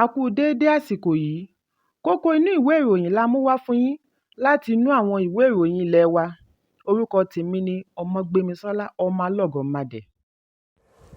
A kú déédé àsìkò yìí. Kókó inú ìwé ìròyìn la mú wá fún yín láti inú àwọn ìwé ìròyìn ilé wa. Orúkọ tèmi ni Ọmọgbémisọ́lá Ọmọlọ́gọ̀mádẹ.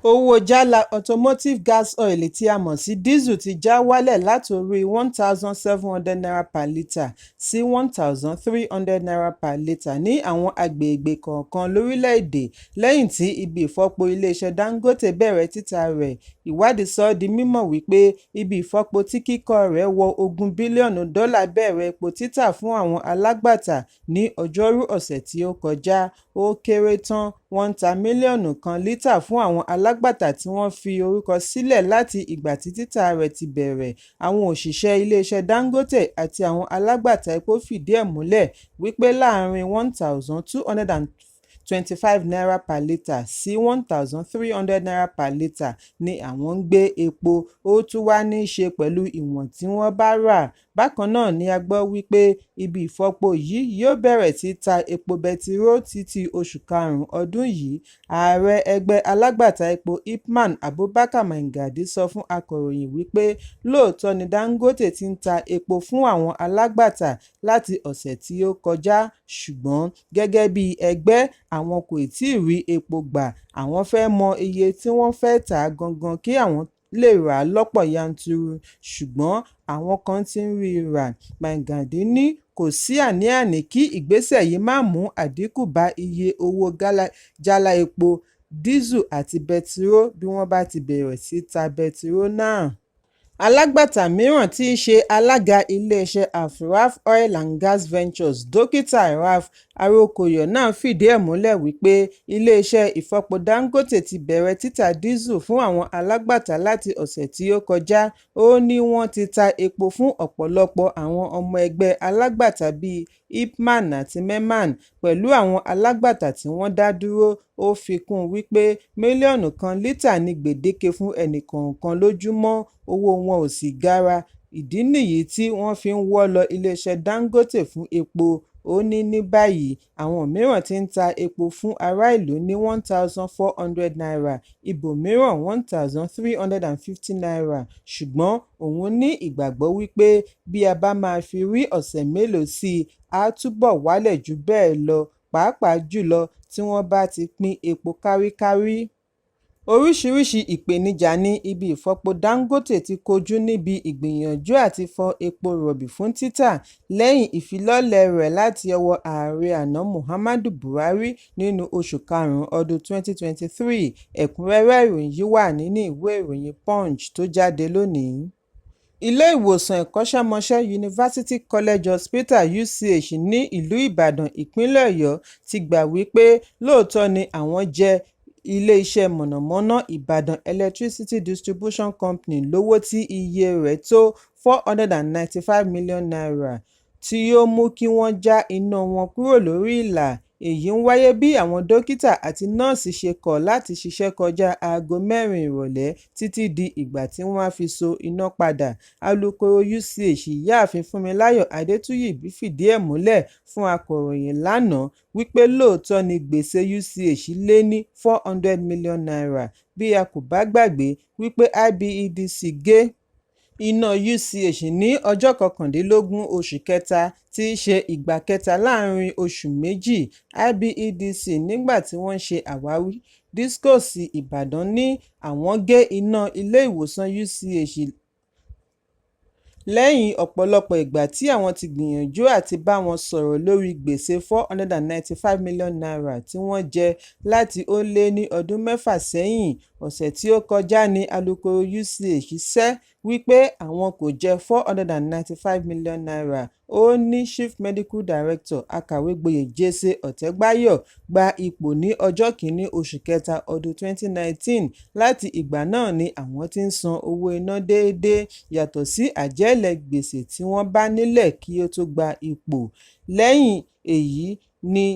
Owó jálá Automotive Gas Oil tí a mọ̀ sí dísù ti já wálẹ̀ látorí ₦1,700 per litre sí ₦1,300 per litre ní àwọn agbègbè kọ̀ọ̀kan lórílẹ̀-èdè lẹ́yìn tí ibi ìfọpo iléeṣẹ́ Dangote bẹ̀rẹ̀ títà rẹ̀. Ìwádìí sọ ọ́ di mímọ̀ wípé ibi ìfọpo tí kíkọ́ rẹ̀ wọ ogún bílíọ̀nù dọ́là bẹ̀rẹ̀ epo títà fún àwọn alágbàtà ní Ọjọ́rú ọ̀sẹ̀ tí ó kọjá. Ó kéré tán wọ́n ń ta mílíọ̀nù kan lítà fún àwọn alágbàtà tí wọ́n fi orúkọ sílẹ̀ láti ìgbà tí títà rẹ̀ ti bẹ̀rẹ̀. Àwọn òṣìṣẹ́ iléeṣẹ́ Dangote àti àwọn alágbàtà epo fìdí ẹ̀ múlẹ̀ wípé láàárín ₦1,225 per litre sí ₦1,300 per litre ni àwọn ń gbé epo, ó tún wá ní í ṣe pẹ̀lú ìwọ̀n tí wọ́n bá rà. Bákan náà ni a gbọ́ wípé ibi ìfọpo yìí yóò bẹ̀rẹ̀ sí ta epo bẹtiró títí oṣù karùn-ún ọdún yìí. Ààrẹ ẹgbẹ́ alágbàtà epo IPMAN Abubakar Maigari sọ fún akọ̀ròyìn wípé lóòótọ́ ni Dangote ti ń ta epo fún àwọn alágbàtà láti ọ̀sẹ̀ tí ó kọjá, ṣùgbọ́n gẹ́gẹ́ bí ẹgbẹ́ àwọn kò tíì rí epo gbà, àwọn fẹ́ mọ iye tí wọ́n fẹ́ tà á gangan kí àwọn lè rà á lọ́pọ̀ yanturu, ṣùgbọ́n àwọn kan ti ń rí i rà. Maigari ní kò sí àní-àní kí ìgbésẹ̀ yìí má mú àdínkù bá iye owó jálá epo, dísù àti bẹtiró bí wọ́n bá ti bẹ̀rẹ̀ sí ta bẹtiró náà. Alágbàtà mìíràn tí í ṣe alága iléeṣẹ́ Alfiraf Oil and Gas Ventures, Dókítà Ralph Arokoyo náà fìdí ẹ̀ múlẹ̀ wípé iléeṣẹ́ ìfọpo Dangote ti bẹ̀rẹ̀ títà dísù fún àwọn alágbàtà láti ọ̀sẹ̀ tí ó kọjá. Ó ní wọ́n ti ta epo fún ọ̀pọ̀lọpọ̀ àwọn ọmọ ẹgbẹ́ alágbàtà bíi IPMAN àti MEMAN pẹ̀lú àwọn alágbàtà tí wọ́n dá dúró. Ó fi kún un wípé mílíọ̀nù kan lítà ní gbèdéke fún ẹnì-kọ̀ọ̀kan lójúmọ́, owó wọn ò sì gara, ìdí nìyí tí wọ́n fi ń wọ́ lọ iléeṣẹ́ Dangote fún epo. Ó ní ní báyìí àwọn mìíràn ti ń ta epo fún ará ìlú ní ₦1,400, ibòmíràn ₦1,350, ṣùgbọ́n òun ní ìgbàgbọ́ wípé bí a bá máa fi rí ọ̀sẹ̀ mélòó sí i á túbọ̀ wálẹ̀ jù bẹ́ẹ̀ lọ, pàápàá jùlọ tí wọ́n bá ti pín epo káríkárí. Oríṣiríṣi ìpèníjà ni ibi ìfọpo Dangote ti kojú níbi ìgbìyànjú àti fọ epo rọ̀bì fún títà lẹ́yìn ìfilọ́lẹ̀ rẹ̀ láti ọwọ́ ààrẹ àná Muhammadu Buhari nínú oṣù karùn-ún ọdún 2023. Ẹ̀kúnrẹ́rẹ́ ìròyìn yìí wà nínú ìwé ìròyìn Punch tó jáde lónìí. Ilé ìwòsàn ẹ̀kọ́ṣẹ́mọṣẹ́ University College Hospital UCH ní ìlú Ìbàdàn, ìpínlẹ̀ Ọ̀yọ́ ti gbà wípé lóòótọ́ ni àwọn jẹ iléeṣẹ́ mọ̀nàmọ́ná Ìbàdàn Electricity Distribution Company lówó tí iye rẹ̀ tó ₦495 million tí ó mú kí wọ́n já iná wọn kúrò lórí ìlà. Èyí ń wáyé bí àwọn dókítà àti nọ́ọ̀sì ṣe kọ̀ láti ṣiṣẹ́ kọjá aago mẹ́rin ìrọ̀lẹ́ títí di ìgbà tí wọ́n á fi so iná padà. Alūkkóró UCH Ìyáàfin Fúnmiláyọ̀ Adétúyìbí fìdí ẹ̀ múlẹ̀ fún akọ̀ròyìn lánàá wípé lóòótọ́ ni gbèsè UCH lé ní ₦400 million. Bí a kò bá gbàgbé wípé IBEDC gé iná UCH ní ọjọ́ kọkàndínlógún oṣù kẹta tí í ṣe ìgbà kẹta láàárín oṣù méjì. IBEDC nígbà tí wọ́n ń ṣe àwáwí Discos Ìbàdàn ní àwọn gé iná iléèwòsàn UCH lẹ́yìn ọ̀pọ̀lọpọ̀ ìgbà tí àwọn ti gbìyànjú àti bá wọn sọ̀rọ̀ lórí gbèsè ₦495 million tí wọ́n jẹ láti ó lé ní ọdún mẹ́fà sẹ́yìn. Ọ̀sẹ̀ tí ó kọjá ní alūkkóró UCH sẹ́ wípé àwọn kò jẹ́ ₦495 million. Ó ní Chief Medical Director Akàwégboyè Jesse Ọ̀tẹ́gbáyọ̀ gba ipò ní ọjọ́ kìíní oṣù kẹta ọdún 2019, láti ìgbà náà ni àwọn ti ń san owó iná déédé yàtọ̀ sí àjẹ́lẹ̀ gbèsè tí wọ́n bá nílẹ̀ kí ó tó gba ipò. Lẹ́yìn èyí ni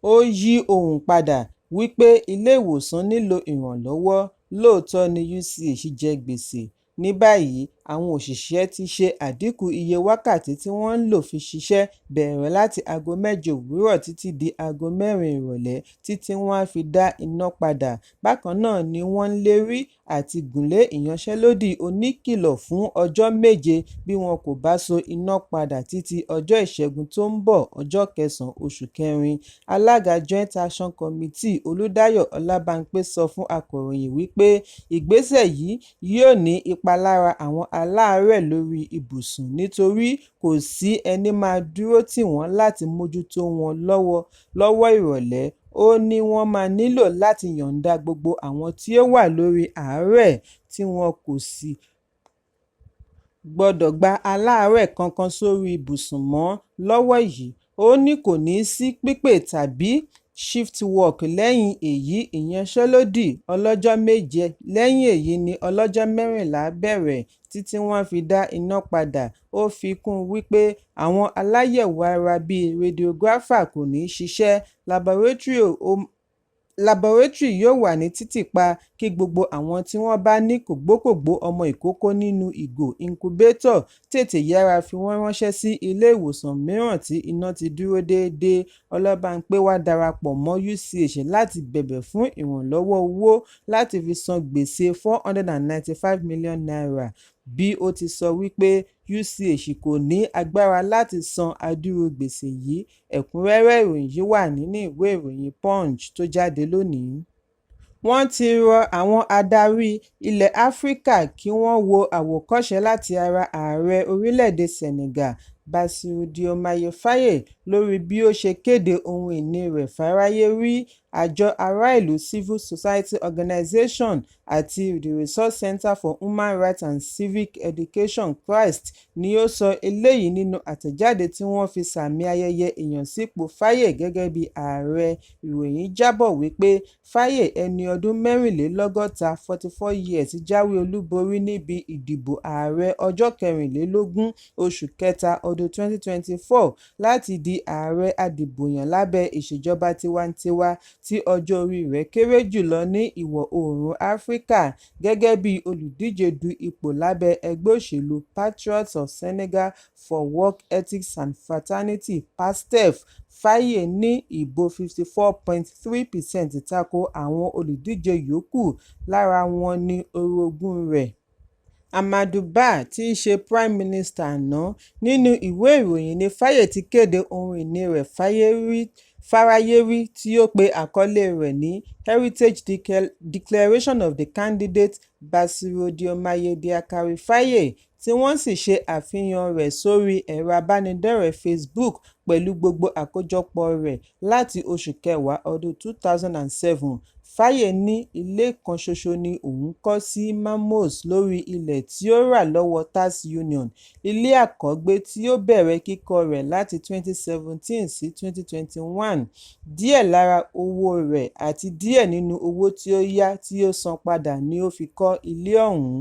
ó yí ohùn padà wípé iléèwòsàn nílò ìrànlọ́wọ́, lóòótọ́ ni UCH jẹ gbèsè. Ní báyìí, Àwọn òṣìṣẹ́ ti ṣe àdínkù iye wákàtí tí wọ́n ń lò fi ṣiṣẹ́ bẹ̀rẹ̀ láti aago 8 òwúrọ̀ títí di aago 4 ìrọ̀lẹ́ títí wọ́n á fi dá iná padà. Bákan náà ni wọ́n ń lérí àti gùnlé ìyanṣẹ́lódì oníkìlọ̀ fún ọjọ́ méje bí wọn kò bá so iná padà títí ọjọ́ Ìṣẹ́gun tó ń bọ̀, ọjọ́ 9 oṣù kẹrin. Alága Joint Action Committee Olúdáyọ̀ Ọlábámpé sọ fún akọ̀ròyìn wípé ìgbésẹ̀ yìí yóò ní ipa lára àwọn aláàárẹ̀ lórí ibùsùn nítorí kò sí ẹni máa dúró tì wọ́n láti mójútó wọn lọ́wọ́ ìrọ̀lẹ́. Ó ní wọ́n máa nílò láti yọ̀ǹda gbogbo àwọn tí ó wà lórí àárẹ̀ tí wọn kò sì gbọdọ̀ gba aláàárẹ̀ kankan sórí ibùsùn mọ́ lọ́wọ́ yìí. Ó ní kò ní sí pípè tàbí shift work lẹ́yìn èyí. Ìyanṣẹ́lódì ọlọ́jọ́ méje lẹ́yìn èyí ní ọlọ́jọ́ 14 bẹ̀rẹ̀ títí wọ́n á fi dá iná padà. Ó fi kún un wípé àwọn aláyẹ̀wò ara bíi radiographer kò ní ṣiṣẹ́, laboratory yóò wà ní títì pa kí gbogbo àwọn tí wọ́n bá ní kògbókògbó ọmọ ìkókó nínú ìgò incubator tètè yára fi wọ́n ránṣẹ́ sí ilé-ìwòsàn mìíràn tí iná ti dúró déédé. Ọlábámpé wá darapọ̀ mọ́ UCH láti bẹ̀bẹ̀ fún ìrànlọ́wọ́ owó láti fi san gbèsè ₦495 million bí ó ti sọ wípé UCH kò ní agbára láti san adúrú gbèsè yìí. Ẹ̀kúnrẹ́rẹ́ ìròyìn yìí wà nínú ìwé ìròyìn Punch tó jáde lónìí. Wọ́n ti rọ àwọn adarí ilẹ̀ Áfíríkà kí wọ́n wo àwòkọ́ṣe láti ara ààrẹ orílẹ̀-èdè Senegal Bassirou Diomaye Faye lórí bí ó ṣe kéde ohun ìní rẹ̀ fáráyé rí. Àjọ ará-ìlú Civil Society Organization àti The Resource Center for Human Rights and Civic Education (CHRICED) ni ó sọ eléyìí nínú àtẹ̀jáde tí wọ́n fi sààmì ayẹyẹ ìyànsípò Faye gẹ́gẹ́ bí ààrẹ. Ìròyìn jábọ̀ wípé Faye, ẹni ọdún 64 44 years, jáwé olúborí níbi ìdìbò ààrẹ ọjọ́ 24 oṣù kẹta ọdún 2024 láti di ààrẹ adìbòyàn lábẹ́ ìṣèjọba tiwantiwa tí ọjọ́ orí rẹ̀ kéré jùlọ ní Ìwọ̀-oòrùn Áfíríkà, gẹ́gẹ́ bí olùdíje du ipò lábẹ́ ẹgbẹ́ òṣèlú Patriots of Senegal for Work Ethics and Fraternity (PASTEF). Faye ní ìbò 54.3% tako àwọn olùdíje yòókù, lára wọn ní orogún rẹ̀ Amadou Ba tí í ṣe Prime Minister àná. Nínú ìwé ìròyìn ní Faye ti kéde ohun ìní rẹ̀ fáráyé rí tí ó pe àkọlé rẹ̀ ní "Heritage Declaration of the Candidate Bassirou Diomaye Diakhar Faye", tí wọ́n sì ṣe àfihàn rẹ̀ sórí ẹ̀rọ ìbánidọ́rẹ̀ẹ́ Facebook pẹ̀lú gbogbo àkójọpọ̀ rẹ̀ láti oṣù kẹwàá ọdún 2007. Faye ní ilé kan ṣoṣo ni òun kọ́ sí Mermoz lórí ilẹ̀ tí ó rà lọ́wọ́ Tax Union, ilé àkọ́gbé tí ó bẹ̀rẹ̀ kíkọ́ rẹ̀ láti 2017 sí 2021. Díẹ̀ lára owó rẹ̀ àti díẹ̀ nínú owó tí ó yá tí ó san padà ni ó fi kọ́ ilé ọ̀hún.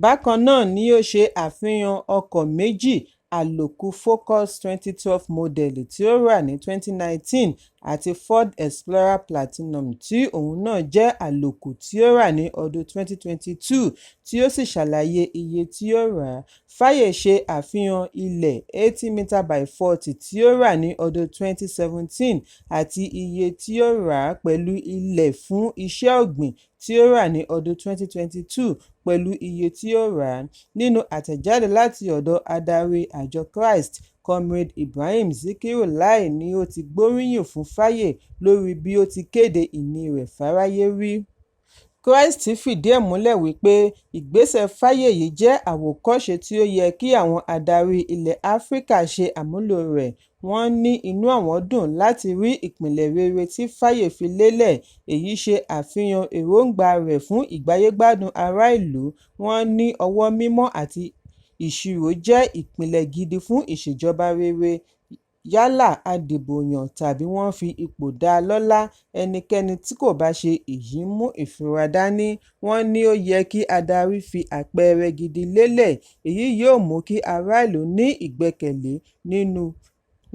Bákan náà ni ó ṣe àfihàn ọkọ̀ méjì: àlòkù Focus 2012 model tí ó rà ní 2019 àti Ford Explorer Platinum tí òun náà jẹ́ àlòkù tí ó rà ní ọdún 2022 tí ó sì ṣàlàyé iye tí ó rà á. Faye ṣe àfihàn ilẹ̀ 80m by 40 tí ó rà ní ọdún 2017 àti iye tí ó rà á pẹ̀lú ilẹ̀ fún iṣẹ́ ọ̀gbìn tí ó rà ní ọdún 2022 pẹ̀lú iye tí ó rà á. Nínú àtẹ̀jáde láti ọ̀dọ̀ adarí àjọ CHRICED, Comrade Ibrahim Zikiru Lai ni ó ti gbóríyìn fún Faye lórí bí ó ti kéde ìní rẹ̀ fáráyé rí. CHRICED fìdí ẹ̀ múlẹ̀ wípé ìgbésẹ̀ Faye yìí jẹ́ àwòkọ́ṣe tí ó yẹ kí àwọn adarí ilẹ̀ Áfíríkà ṣe àmúlò rẹ̀. Wọ́n ní inú àwọn dùn láti rí ìpìlẹ̀ rere tí Faye fi lélẹ̀, èyí ṣe àfihàn èròńgbà rẹ̀ fún ìgbáyé-gbádùn ará-ìlú. Wọ́n ní ọwọ́ mímọ́ àti ìṣirò jẹ́ ìpìlẹ̀ gidi fún ìṣèjọba rere. Yálà a dìbò yàn tàbí wọ́n fi ipò dá lọ́lá, ẹnikẹ́ni tí kò bá ṣe èyí ń mú ìfura dání. Wọ́n ní ó yẹ kí adarí fi àpẹẹrẹ gidi lélẹ̀, èyí yóò mú kí ará-ìlú ní ìgbẹ́kẹ̀lé nínú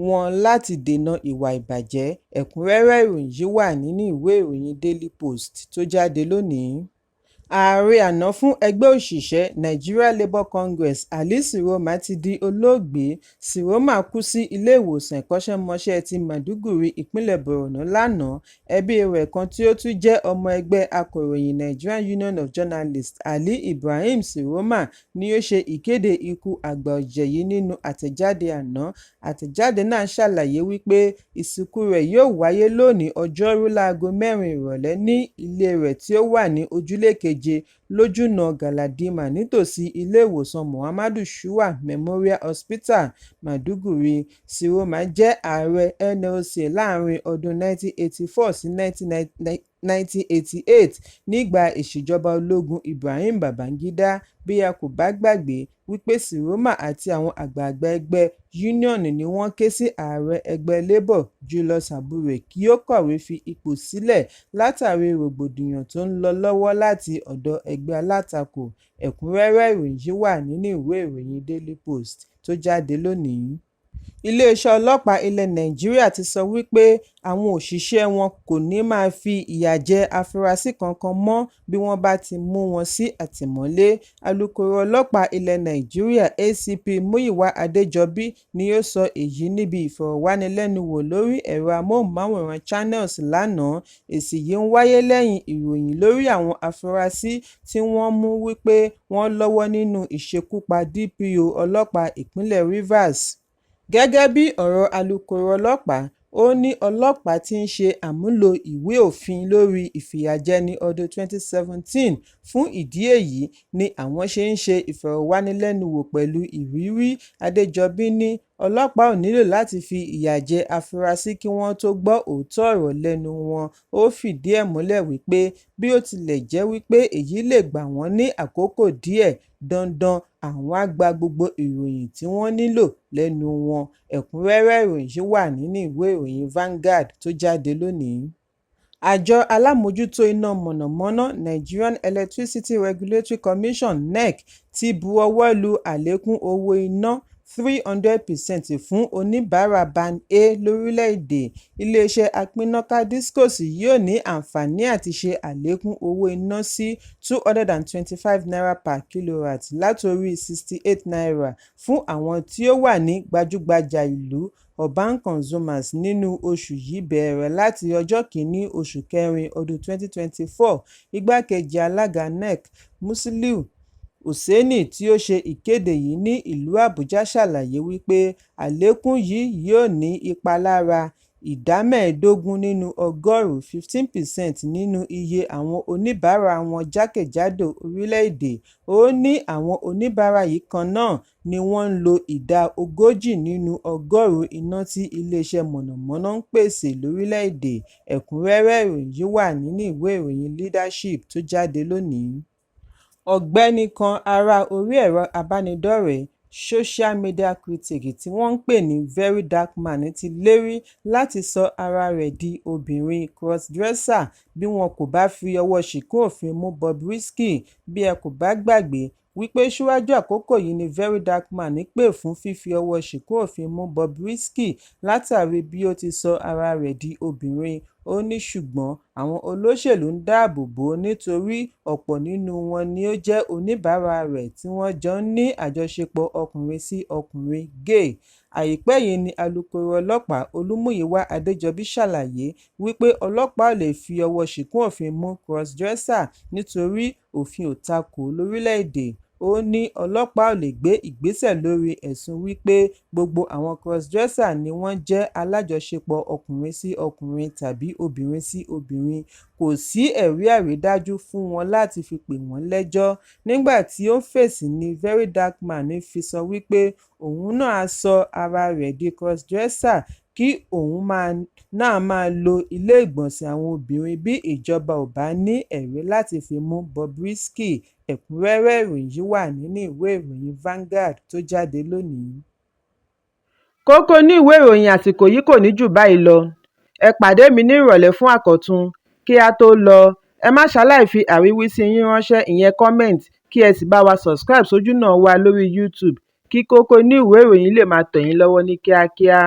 wọn láti dènà ìwà ìbàjẹ́. Ẹ̀kúnrẹ́rẹ́ ìròyìn yìí wà nínú ìwé ìròyìn Daily Post tó jáde lónìí. Ààrẹ àná fún ẹgbẹ́ òṣìṣẹ́ Nigeria Labour Congress Ali Ciroma ti di olóògbé. Ciroma kú sí ilé-ìwòsàn ẹ̀kọ́ṣẹ́mọṣẹ́ ti Maiduguri, ìpínlẹ̀ Borno lánàá. Ẹbí rẹ̀ kan tí ó tún jẹ́ ọmọ ẹgbẹ́ akọ̀ròyìn Nigerian Union of Journalists, Ali Ibrahim Ciroma ni ó ṣe ìkéde ikú àgbà ọ̀jẹ̀ yìí nínú àtẹ̀jáde àná. Àtẹ̀jáde náà ṣàlàyé wípé ìsìnkú rẹ̀ yóò wáyé lónìí Ọjọ́rú láago 4 ìrọ̀lẹ́ ní ilé rẹ̀ tí ó wà ní Ojúlé Keje, Lójúnà Galadima nítòsí ilé-ìwòsàn Muhammadu Shuwa Memorial Hospital, Maiduguri. Ciroma jẹ́ ààrẹ NLC láàárín ọdún 1984 sí 1988 nígbà ìṣèjọba ológun Ibrahim Babangida. Bí a kò bá gbàgbé wípé Ciroma àti àwọn àgbààgbà ẹgbẹ́ Union ni wọ́n ké sí ààrẹ ẹgbẹ́ Labour Julius Abure kí ó kọ̀wé fi ipò sílẹ̀ látàrí rògbòdìyàn tó ń lọ lọ́wọ́ láti ọ̀dọ̀ ẹgbẹ́ alátakò. Ẹ̀kúnrẹ́rẹ́ ìròyìn yìí wà nínú ìwé ìròyìn Daily Post tó jáde lónìí. Iléeṣẹ́ ọlọ́pàá ilẹ̀ Nàìjíríà ti sọ wípé àwọn òṣìṣẹ́ wọn kò ní máa fi ìyà jẹ afurasí kankan mọ́ bí wọ́n bá ti mú wọn sí àtìmọ́lé. Alūkkóró ọlọ́pàá ilẹ̀ Nàìjíríà ACP Múyìwá Adéjọbí ni ó sọ èyí níbi ìfọ̀rọ̀wánilẹ́nuwò lórí ẹ̀rọ amóhùnmáwòrán Channels lánàá. Èsì yìí ń wáyé lẹ́yìn ìròyìn lórí àwọn afurasí tí wọ́n mú wípé wọ́n lọ́wọ́ nínú ìṣekúpa DPO ọlọ́pàá ìpínlẹ̀ Rivers. Gẹ́gẹ́ bí ọ̀rọ̀ alūkkóró ọlọ́pàá, ó ní ọlọ́pàá ti ń ṣe àmúlò ìwé òfin lórí ìfìyàjẹni ọdún 2017 fún ìdí èyí ni àwọn ṣe ń ṣe ìfọ̀rọ̀wánilẹ́nuwò pẹ̀lú ìrírí. Adéjọbí ní ọlọ́pàá ò nílò láti fi ìyà jẹ afurasí kí wọ́n tó gbọ́ òótọ́ ọ̀rọ̀ lẹ́nu wọn. Ó fìdí ẹ̀ múlẹ̀ wípé bí ó tilẹ̀ jẹ́ wípé èyí lè gbà wọ́n ní àkókò díẹ̀, dandan àwọn á gba gbogbo ìròyìn tí wọ́n nílò lẹ́nu wọn. Ẹ̀kúnrẹ́rẹ́ ìròyìn yìí wà nínú ìwé ìròyìn Vanguard tó jáde lónìí. Àjọ alámòójútó iná mọ̀nàmọ́ná Nigerian Electricity Regulatory Commission (NERC) ti bu ọwọ́ lu àlékún owó iná 300% fún oníbàárà Band A lórílẹ̀-èdè. Iléeṣẹ́ apínnáká Discos yóò ní àǹfààní àti ṣe àlékún owó iná sí ₦225 per kilowatt látorí ₦68 fún àwọn tí ó wà ní gbajúgbajà ìlú urban consumers nínú oṣù yìí bẹ̀rẹ̀ láti ọjọ́ 1 oṣù kẹrin ọdún 2024. Igbákejì alága NERC, Musiliu Oseni tí ó ṣe ìkéde yìí ní ìlú Àbújá ṣàlàyé wípé àlékún yìí yóò ní ipa lára ìdá 15 nínú ọgọ́rùn-ún 15% nínú iye àwọn oníbàárà wọn jákèjádò orílẹ̀-èdè. Ó ní àwọn oníbàárà yìí kan náà ni wọ́n ń lo ìdá 40 nínú ọgọ́rùn-ún iná tí iléeṣẹ́ mọ̀nàmọ́ná ń pèsè lórílẹ̀-èdè. Ẹ̀kúnrẹ́rẹ́ ìròyìn yìí wà nínú ìwé ìròyìn Leadership tó jáde lónìí. Ọ̀gbẹ́ni kan ará orí ẹ̀rọ abánidọ́rẹ̀ẹ́ social media critic tí wọ́n ń pè ní VeryDarkMan ti lérí láti sọ ara rẹ̀ di obìnrin cross-dresser bí wọn kò bá fi ọwọ́ ṣìkún òfin mú Bobrisky. Bí ẹ kò bá gbàgbé wípé síwájú àkókò yìí ni VeryDarkMan pè fún fífi ọwọ́ ṣìkún òfin mú Bobrisky látàrí bí ó ti sọ ara rẹ̀ di obìnrin. Ó ní ṣùgbọ́n àwọn olóṣèlú ń dáàbò bò ó nítorí ọ̀pọ̀ nínú wọn ni ó jẹ́ oníbàárà rẹ̀ tí wọ́n jọ ń ní àjọṣepọ̀ ọkùnrin-sí-ọkùnrin gay. Àìpẹ́ yìí ni alūkkóró ọlọ́pàá Olúmúyìwá Adéjọbí ṣàlàyé wípé ọlọ́pàá ò lè fi ọwọ́ ṣìkún òfin mú cross-dresser nítorí òfin ò takò ó lórílẹ̀-èdè. Ó ní ọlọ́pàá ò lè gbé ìgbésẹ̀ lórí ẹ̀sùn wípé gbogbo àwọn cross-dressers ni wọ́n jẹ́ alájọṣepọ̀ ọkùnrin-sí-ọkùnrin tàbí obìnrin-sí-obìnrin, kò sí ẹ̀rí àrídájú fún wọn láti fi pè wọ́n lẹ́jọ́. Nígbà tí ó ń fèsì ní VeryDarkMan fi sọ wípé òun náà á sọ ara rẹ̀ di cross-dresser kí òun náà máa lo ilé-ìgbọ̀nsẹ̀ àwọn obìnrin bí ìjọba ò bá ní ẹ̀rí láti fi mú Bobrisky. Ẹ̀kúnrẹ́rẹ́ ìròyìn yìí wà nínú ìwé ìròyìn Vanguard tó jáde lónìí. Kókó inú ìwé ìròyìn àsìkò yìí kò ní jù báyìí lọ. Ẹ pàdé mi ní ìrọ̀lẹ́ fún àkọ́tún. Kí á tó lọ, ẹ má ṣaláì fi àríwísí yín ránṣẹ́ ìyẹn comment kí ẹ sì bá wa subscribe sójúnà wa lórí YouTube kí kókó inú ìwé ìròyìn lè máa tẹ̀ yín lọ́wọ́ ní kíákíá.